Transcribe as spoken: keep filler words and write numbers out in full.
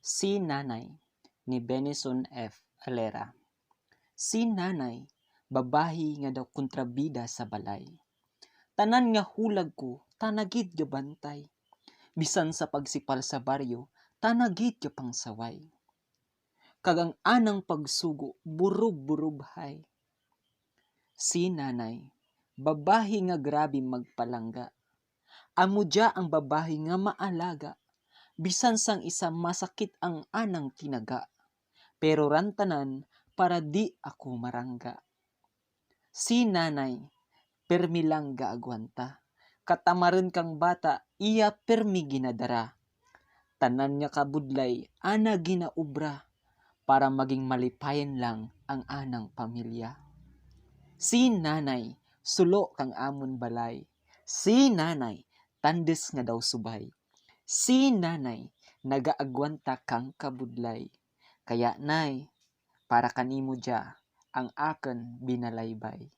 Si Nanay ni Benison F. Alera. Si Nanay, babayi nga daw kontrabida sa balay. Tanan nga hulag ko, tana gid gabantay. Bisan sa pagsipal sa baryo, tana gid gapangsaway. Kag ang anang pagsugo, burob-burobhay. Si Nanay, babayi nga grabe magpalangga. Amo dya ang babayi nga maalaga. Bisan sang isa masakit ang anang tinaga. Pero ran tanan para di ako marangga. Si Nanay, pirmi lang gaagwanta. Katamarun kang bata, iya pirmi ginadara. Tanan nga kabudlay, ana ginaobra. Para maging malipayan lang ang anang pamilya. Si Nanay, sulo kang amun balay. Si Nanay, tandus nga daw subay. Si Nanay, nagaagwanta kang kabudlay. Kaya, Nay, para kanimo dya ang akun binalaybay.